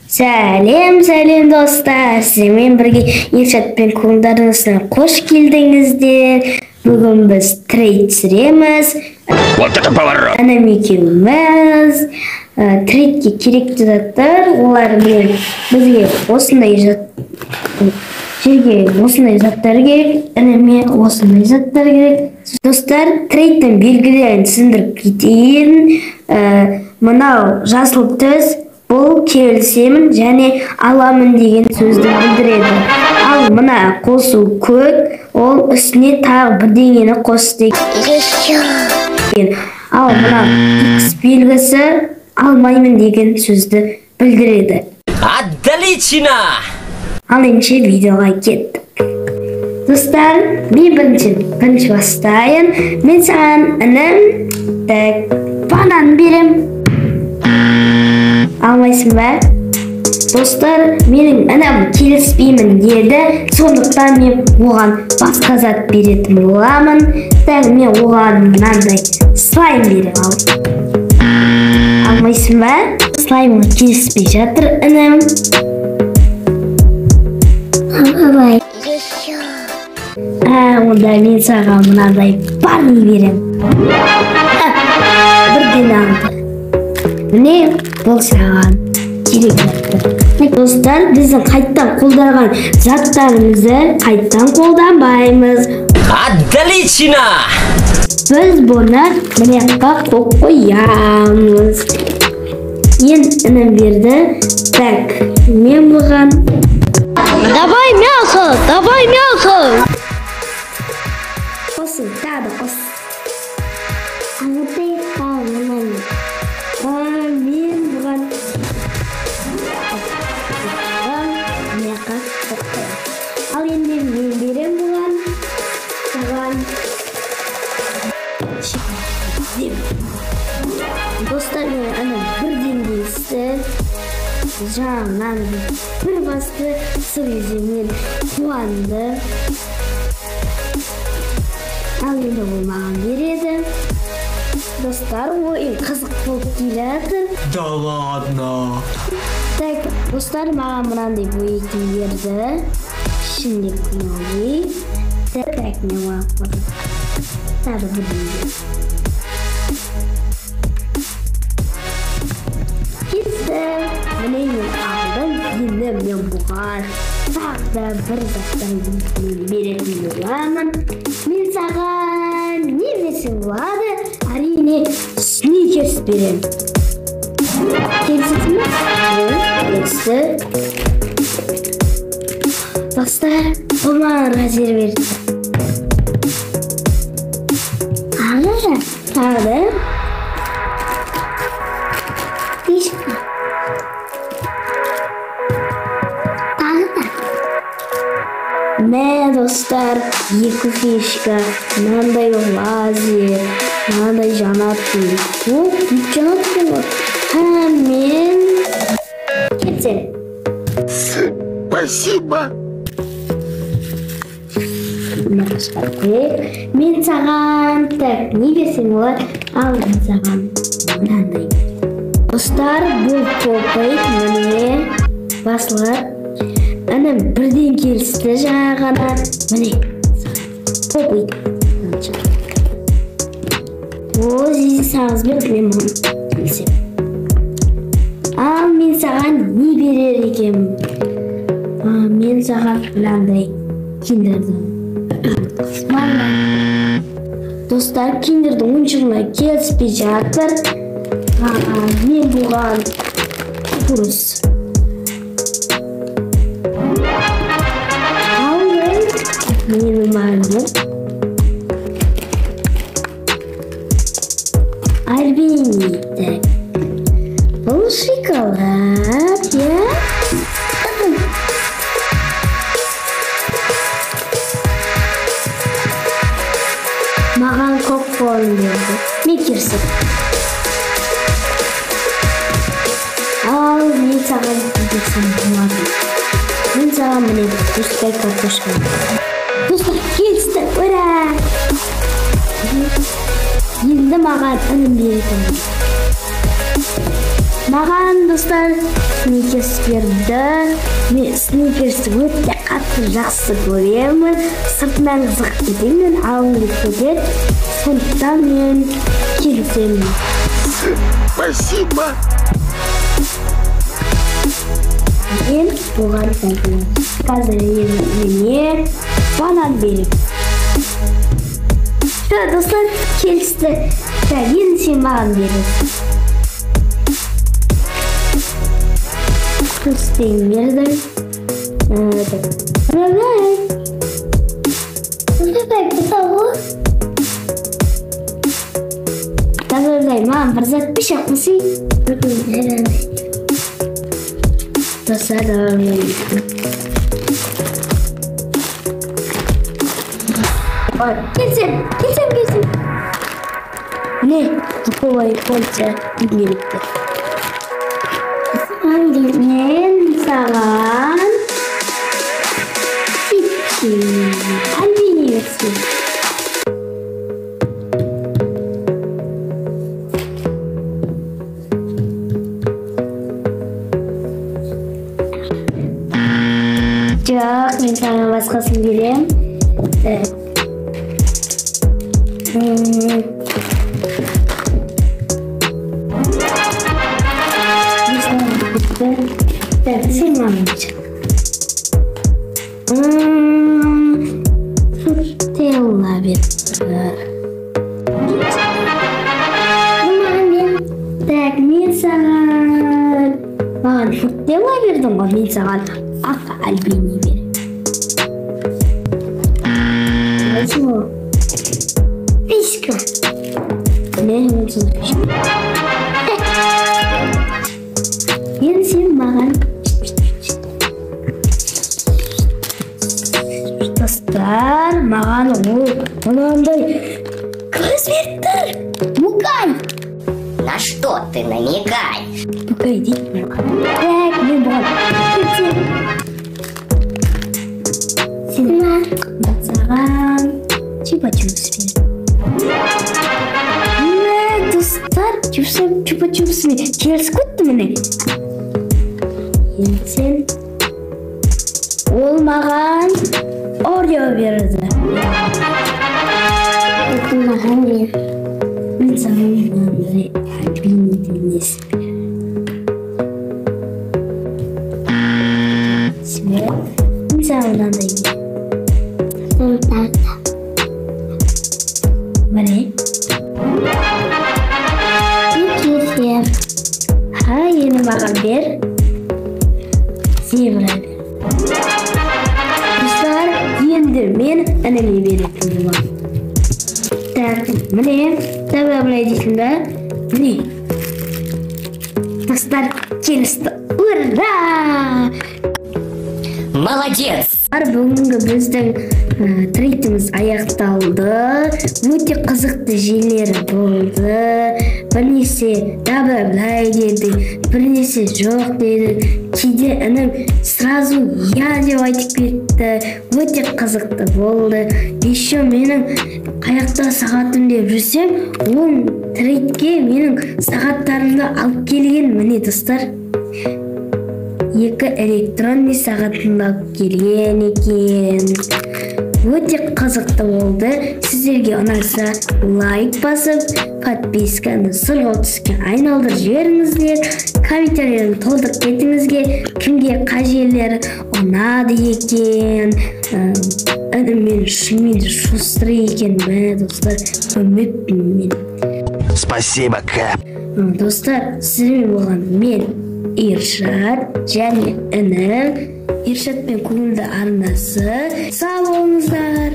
Сәлем, сәлем достар! Сіздермен бірге Елшат пен Көңілдарыңызға қош келдіңіздер. Бүгін біз трейд түсіреміз. Вот это поворот! Інім екеуміз трейдке керекті заттар, олар міне бізге осындай жерге осындай заттар керек, ініме осындай заттар керек. Достар, трейдтің белгілерін түсіндіріп кетейін. Мынау жасыл түс, бұл келісемін және аламын деген сөзді білдіреді. Ал мына қосу көк, ол үстіне тағы бірдеңені қос деген. Ал мына X белгісі алмаймын деген сөзді білдіреді. Отлично! Ал ендеше видеоға кеттік. Достар, мен бірінші бастайын. Мен саған інім, так, банан берем. Алмайсың ба? Достар, менің інім келіспеймін деді, сондықтан мен оған басқа зат беретін боламын. Так, мен оған мынандай слайм беріп алдым. Алмайсың ба? Слаймға келіспей жатыр інім. Алмай. Онда мен саған мынандай барни берем. Бірден алды. Міне, бұл саған керек заттар. Достар, біздің қайттан қолданған заттарымызды қайттан қолданбаймыз. Отлично! Біз бұны мына жаққа қойып қоямыз. Енді інім берді. Так, мен бұған Давай мясо, давай мясо. Қосын, тағы да қос. А вот это нормально. Мен бұған мына жаққа қойып қоямын. Ал енді мен берем бұған. Бұған достар, мен ана бірден келісті. Жаңағы бір басты, сол кезде мен қуанды. Ал енді ол маған береді. Достар, ойын қызық болып келе жатыр. Да ладно. Так, достар, маған мынандай бояйтын берді. Ішінде новый. Так, мен оған қойдым. Тағы бірдеңе. Келісті. Міне мен алдым. Енді мен бұған тағы да бір заттан беретін боламын. Мен саған не берсем болады? Әрине, сникерс беремін. Келісесің бе? Келісті. Достар, бұл маған размер берді. Тағы да? Тағы да. Фишка. Тағы да. Мә, достар, екі фишка, мынандай лазер, мынандай жанатын. О, бүйтіп жанады екен ғой. Мен кетсем. Спасибо. Мен саған, так, не берсем болады? Ал мен саған мынандай. Достар, бұл попайт міне басылады. Інім бірден келісті жаңа ғана. Міне, попайт. О, зизи сағыз берді, мен бұны келісемін. Ал мен саған не берер екенмін? Мен саған мынандай киндерді. Достар, киндердің ойыншығына келіспей жатыр. Мен бұған кукуруз. Алдым. Менің маған. Альбини. Так. Бұл шоколад, иә? Маған кока-кола берді. Мен келісемін. Ал мен саған берсем болады. Мен саған міне пускай картошка. Достар, келісті. Ура! Енді маған інім беретін. Маған достар сникерс берді. Мен сникерсті өте қатты жақсы көремін. Сыртынан қызық кетемін, алғым келіп кетеді. Сондықтан мен келісемін. Спасибо. Мен оған сәлем. Қазір енді банан беремін. Достар, келісті. Енді сен маған бересің. Түстен бердім. Давай. Давай, бұтау. Давай, маған бір зат пышақ қосай. Достар, давай. Келсем, келсем, келсем. Не, духовая кольца беріпті. Мен саған Альбини берсем. Жоқ, мен саған басқасын берем. Так, сен маған Фрутелла бер. Так, мен саған маған фрутелла бердің ғой, мен саған ақ альбини беремін. Фишка. Мен онсыз фишка. Енді сен маған достар, маған ол мынандай көз беріп тұр. Мукай. На что ты намекаешь? Мукай дейді. Так, мен бұған кетсем. Сен саған чупа-чупс бер. Достар, чупа-чупсымен келісіп кетті міне. Енді сен ол маған Орео берді. Маған бер. Мен саған мынандай альбинидің несін беремін. Мен саған мынандай беремін. Міне. Мен келісемін. Ха, енді маған бер. Зебра бер. Достар, енді мен ініме беретін боламын. Так, міне, давай былай дейсің ба? Міне. Достар, келісті. Ура! Молодец! Бүгінгі біздің трейдіміз аяқталды. Өте қызықты жерлері болды. Бірнеше давай былай деді, бірнеше жоқ деді. Кейде інім сразу я деп айтып кетті. Өте қызықты болды. Еще менің қаяқта сағатым деп жүрсем, ол трейдке менің сағаттарымды алып келген. Міне достар, 2 электронный сағатымды алып келген екен. Өте қызықты болды. Сіздерге ұнаса лайк басып, подписканы сұрғылт түске айналдырып жіберіңіздер. Комментарийлерін толтырып кетіңізге, кімге қай жерлері ұнады екен. Інім мен шынымен де шустрый екен, мә достар, көрмеппін мен. Спасибо, Кэп. Достар, сіздермен болған мен Иршат және інім Иршат пен көңілді арнасы. Сау болыңыздар.